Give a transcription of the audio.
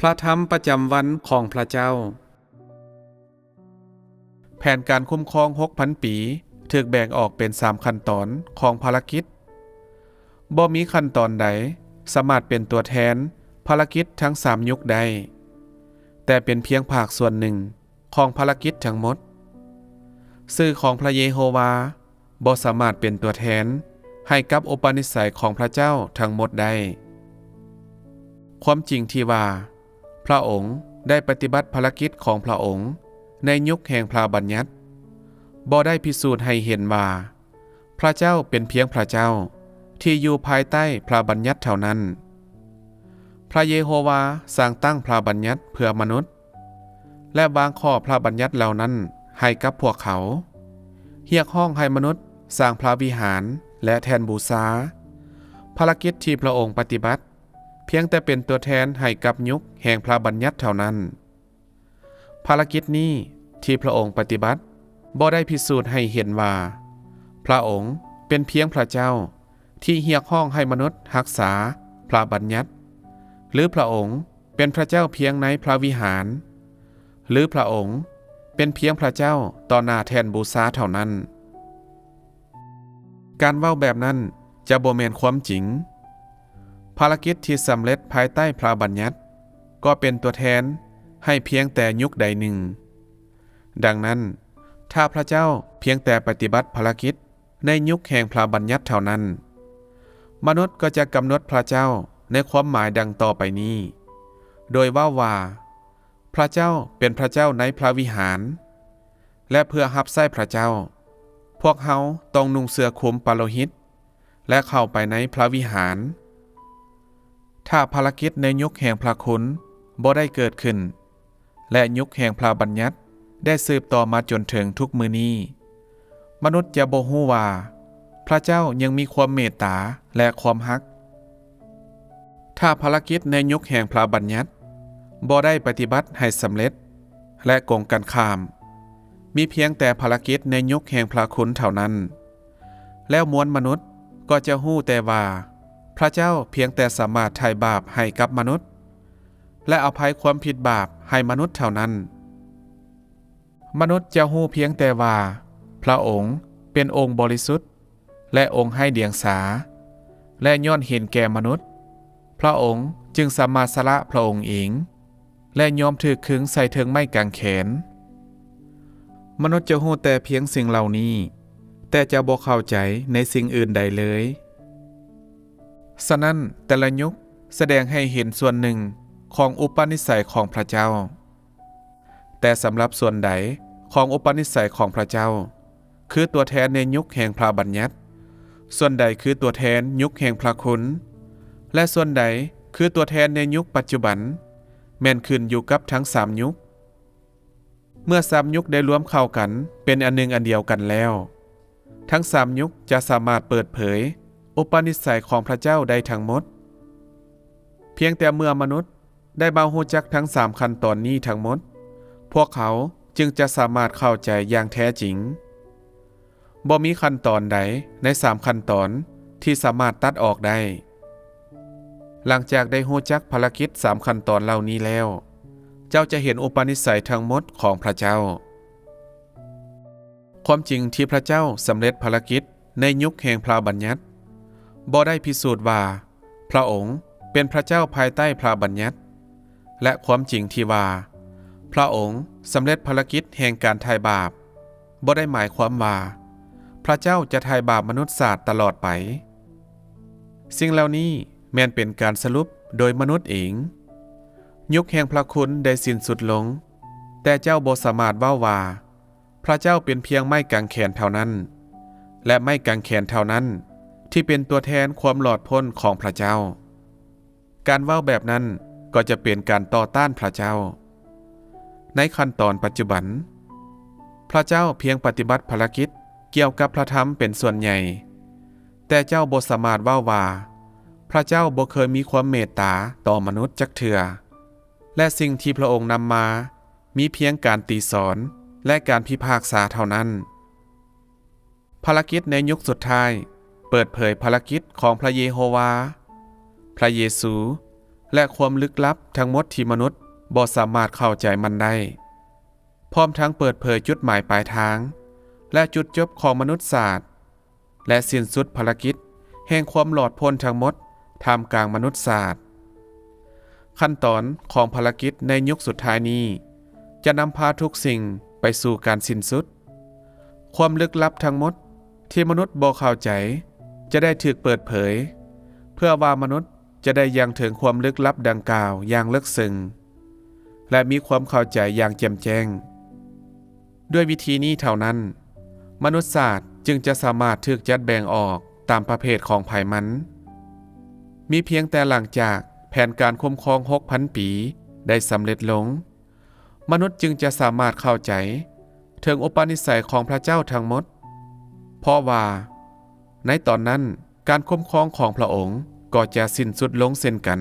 ພະທຳປະຈຳວັນຂອງພະເຈົ້າ. ແຜນການຄຸ້ມຄອງຫົກພັນປີ ຖືກແບ່ງອອກເປັນສາມຂັ້ນຕອນຂອງພາລະກິດ. ບໍ່ມີຂັ້ນຕອນໃດສາມາດເປັນຕົວແທນພາລະກິດທັງສາມຍຸກໄດ້, ແຕ່ເປັນພຽງພາກສ່ວນໜຶ່ງຂອງພາລະກິດທັງໝົດ. ຊື່ຂອງພະເຢໂຮວາ ບໍ່ສາມາດເປັນຕົວແທນໃຫ້ກັບອຸປະນິໄສຂອງພະເຈົ້າທັງໝົດໄດ້. ຄວາມຈິງທີ່ວ່າ ພະອົງໄດ້ປະຕິບັດພາລະກິດຂອງພະອົງໃນຍຸກແຫ່ງພະບັນຍັດ ບໍ່ໄດ້ພິສູດໃຫ້ເຫັນວ່າ ພະເຈົ້າເປັນພຽງພະເຈົ້າທີ່ຢູ່ພາຍໃຕ້ພະບັນຍັດເທົ່ານັ້ນ. ພະເຢໂຮວາສ້າງຕັ້ງພະບັນຍັດເພື່ອມະນຸດ ແລະ ວາງຂໍ້ພະບັນຍັດເຫຼົ່ານັ້ນໃຫ້ກັບພວກເຂົາ, ຮຽກຮ້ອງໃຫ້ມະນຸດສ້າງພະວິຫານ ແລະ ແທ່ນບູຊາ. ພາລະກິດທີ່ພະອົງປະຕິບັດ ພຽງແຕ່ເປັນຕົວແທນໃຫ້ກັບຍຸກແຫ່ງພະບັນຍັດເທົ່ານັ້ນ. ພາລະກິດນີ້ທີ່ພະອົງປະຕິບັດ ບໍ່ໄດ້ພິສູດໃຫ້ເຫັນວ່າ ພະອົງເປັນພຽງພະເຈົ້າທີ່ຮຽກຮ້ອງໃຫ້ມະນຸດຮັກສາພະບັນຍັດ, ຫຼື ພະອົງເປັນພະເຈົ້າພຽງໃນພະວິຫານ, ຫຼື ພະອົງເປັນພຽງພະເຈົ້າຕໍ່ໜ້າແທ່ນບູຊາເທົ່ານັ້ນ. ການເວົ້າແບບນັ້ນຈະບໍ່ແມ່ນຄວາມຈິງ. ພາລະກິດທີ່ສຳເລັດພາຍໃຕ້ພະບັນຍັດ ກໍເປັນຕົວແທນໃຫ້ພຽງແຕ່ຍຸກໃດໜຶ່ງ. ດັ່ງນັ້ນ, ຖ້າພະເຈົ້າພຽງແຕ່ປະຕິບັດພາລະກິດໃນຍຸກແຫ່ງພະບັນຍັດເທົ່ານັ້ນ, ມະນຸດກໍຈະກຳນົດພະເຈົ້າໃນຄວາມໝາຍດັ່ງຕໍ່ໄປນີ້, ໂດຍເວົ້າວ່າ ພະເຈົ້າເປັນພະເຈົ້າໃນພະວິຫານ, ແລະ ເພື່ອຮັບໃຊ້ພະເຈົ້າ, ພວກເຮົາຕ້ອງນຸ່ງເສື້ອຄຸມປະໂລຫິດ ແລະ ເຂົ້າໄປໃນພະວິຫານ. ຖ້າພາລະກິດໃນຍຸກແຫ່ງພະຄຸນບໍ່ໄດ້ເກີດຂຶ້ນ ແລະ ຍຸກແຫ່ງພະບັນຍັດໄດ້ສືບຕໍ່ມາຈົນເຖິງທຸກມື້ນີ້, ມະນຸດຈະບໍ່ຮູ້ວ່າພະເຈົ້າຍັງມີຄວາມເມດຕາ ແລະ ຄວາມຮັກ. ຖ້າພາລະກິດໃນຍຸກແຫ່ງພະບັນຍັດບໍ່ໄດ້ປະຕິບັດໃຫ້ສຳເລັດ ແລະ ກົງກັນຂ້າມ, ມີພຽງແຕ່ພາລະກິດໃນຍຸກແຫ່ງພະຄຸນເທົ່ານັ້ນ, ແລ້ວມວນມະນຸດກໍຈະຮູ້ແຕ່ວ່າພະເຈົ້າພຽງແຕ່ສາມາດໄຖ່ບາບໃຫ້ກັບມະນຸດ ແລະ ອະໄພຄວາມຜິດບາບໃຫ້ມະນຸດເທົ່ານັ້ນ. ມະນຸດຈະຮູ້ພຽງແຕ່ວ່າພະອົງເປັນອົງບໍລິສຸດ ແລະ ອົງໄຮ້ດຽງສາ, ແລະ ຍ້ອນເຫັນແກ່ມະນຸດ, ພະອົງຈຶ່ງສາມາດສະຫຼະພະອົງເອງ ແລະ ຍອມຖືກຂຶງໃສ່ເທິງໄມ້ກາງແຂນ. ມະນຸດຈະຮູ້ແຕ່ພຽງສິ່ງເຫຼົ່ານີ້, ແຕ່ຈະບໍ່ເຂົ້າໃຈໃນສິ່ງອື່ນໃດເລີຍ. ສະນັ້ນ, ແຕ່ລະຍຸກສະແດງໃຫ້ເຫັນສ່ວນໜຶ່ງຂອງອຸປະນິໄສຂອງພະເຈົ້າ. ແຕ່ສຳລັບສ່ວນໃດຂອງອຸປະນິໄສຂອງພະເຈົ້າ ຄືຕົວແທນໃນຍຸກແຫ່ງພະບັນຍັດ, ສ່ວນໃດຄືຕົວແທນຍຸກແຫ່ງພະຄຸນ ແລະ ສ່ວນໃດຄືຕົວແທນໃນຍຸກປັດຈຸບັນ, ແມ່ນຂຶ້ນຢູ່ກັບທັງສາມຍຸກ. ເມື່ອສາມຍຸກໄດ້ລວມເຂົ້າກັນເປັນອັນໜຶ່ງອັນດຽວກັນແລ້ວ, ທັງສາມຍຸກຈະສາມາດເປີດເຜີຍອຸປະນິໄສຂອງພະເຈົ້າໄດ້ທັງໝົດ. ພຽງແຕ່ເມື່ອມະນຸດ ໄດ້ມາຮູ້ຈັກທັງສາມຂັ້ນຕອນນີ້ທັງໝົດ, ພວກເຂົາຈຶ່ງຈະສາມາດເຂົ້າໃຈຢ່າງແທ້ຈິງ. ບໍ່ມີຂັ້ນຕອນໃດໃນສາມຂັ້ນຕອນທີ່ສາມາດຕັດອອກໄດ້. ຫຼັງຈາກໄດ້ຮູ້ຈັກພາລະກິດສາມຂັ້ນຕອນເຫຼົ່ານີ້ແລ້ວ, ເຈົ້າຈະເຫັນອຸປະນິໄສທັງໝົດຂອງພະເຈົ້າ. ຄວາມຈິງທີ່ພະເຈົ້າສຳເລັດພາລະກິດໃນຍຸກແຫ່ງພະບັນຍັດ ບໍ່ໄດ້ພິສູດວ່າພະອົງເປັນພະເຈົ້າພາຍໃຕ້ພະບັນຍັດ ແລະ ຄວາມຈິງທີ່ວ່າພະອົງສຳເລັດພາລະກິດແຫ່ງການໄຖ່ບາບ ບໍ່ໄດ້ໝາຍຄວາມວ່າພະເຈົ້າຈະໄຖ່ບາບມະນຸດຊາດຕະຫຼອດໄປ. ສິ່ງເຫຼົ່ານີ້ແມ່ນເປັນການສະຫຼຸບໂດຍມະນຸດເອງ. ຍຸກແຫ່ງພະຄຸນໄດ້ສິ້ນສຸດລົງ, ແຕ່ເຈົ້າບໍ່ສາມາດເວົ້າວ່າ ພະເຈົ້າເປັນພຽງໄມ້ກາງແຂນເທົ່ານັ້ນ ແລະ ໄມ້ກາງແຂນເທົ່ານັ້ນທີ່ເປັນຕົວແທນຄວາມລອດພົ້ນຂອງພະເຈົ້າ. ການເວົ້າແບບນັ້ນກໍຈະເປັນການຕໍ່ຕ້ານພະເຈົ້າ. ໃນຂັ້ນຕອນປັດຈຸບັນ, ພະເຈົ້າພຽງປະຕິບັດພາລະກິດກ່ຽວກັບພະທຳເປັນສ່ວນໃຫຍ່, ແຕ່ເຈົ້າບໍ່ສາມາດເວົ້າວ່າ ພະເຈົ້າບໍ່ເຄີຍມີຄວາມເມດຕາຕໍ່ມະນຸດຈັກເທື່ອ ແລະ ສິ່ງທີ່ພະອົງນຳມາ ມີພຽງການຕີສອນ ແລະ ການພິພາກສາເທົ່ານັ້ນ. ພາລະກິດໃນຍຸກສຸດທ້າຍ ເປີດເຜີຍພາລະກິດຂອງພະເຢໂຮວາ, ພະເຢຊູ, ແລະ ຄວາມລຶກລັບທັງໝົດທີ່ມະນຸດບໍ່ສາມາດເຂົ້າໃຈມັນໄດ້, ພ້ອມທັງເປີດເຜີຍຈຸດໝາຍປາຍທາງ ແລະ ຈຸດຈົບຂອງມະນຸດສາດ ແລະ ສິ້ນສຸດພາລະກິດແຫ່ງຄວາມຫຼອດພົ້ນທັງໝົດທ່າມກາງມະນຸດສາດ. ຂັ້ນຕອນຂອງພາລະກິດໃນຍຸກສຸດທ້າຍນີ້ ຈະນຳພາທຸກສິ່ງໄປສູ່ການສິ້ນສຸດ. ຄວາມລຶກລັບທັງໝົດທີ່ມະນຸດບໍ່ເຂົ້າໃຈຈະໄດ້ຖືກເປີດເຜີຍ, ເພື່ອວ່າມະນຸດຈະໄດ້ຍັ່ງເຖິງຄວາມລຶກລັບດັ່ງກ່າວຢ່າງເລິກເຊິ່ງ ແລະ ມີຄວາມເຂົ້າໃຈຢ່າງແຈ່ມແຈ້ງ. ດ້ວຍວິທີນີ້ເທົ່ານັ້ນ, ມະນຸດສາດຈຶ່ງຈະສາມາດຖືກຈັດແບ່ງອອກຕາມປະເພດຂອງໃຜມັນ. ມີພຽງແຕ່ຫຼັງຈາກແຜນການຄຸ້ມຄອງຫົກພັນປີໄດ້ສຳເລັດລົງ, ມະນຸດຈຶ່ງຈະສາມາດເຂົ້າໃຈເຖິງອຸປະນິໄສຂອງພະເຈົ້າທັງໝົດ, ເພາະວ່າໃນຕອນນັ້ນ ການຄຸ້ມຄອງຂອງພະອົງກໍຈະສິ້ນສຸດລົງເຊັ່ນກັນ.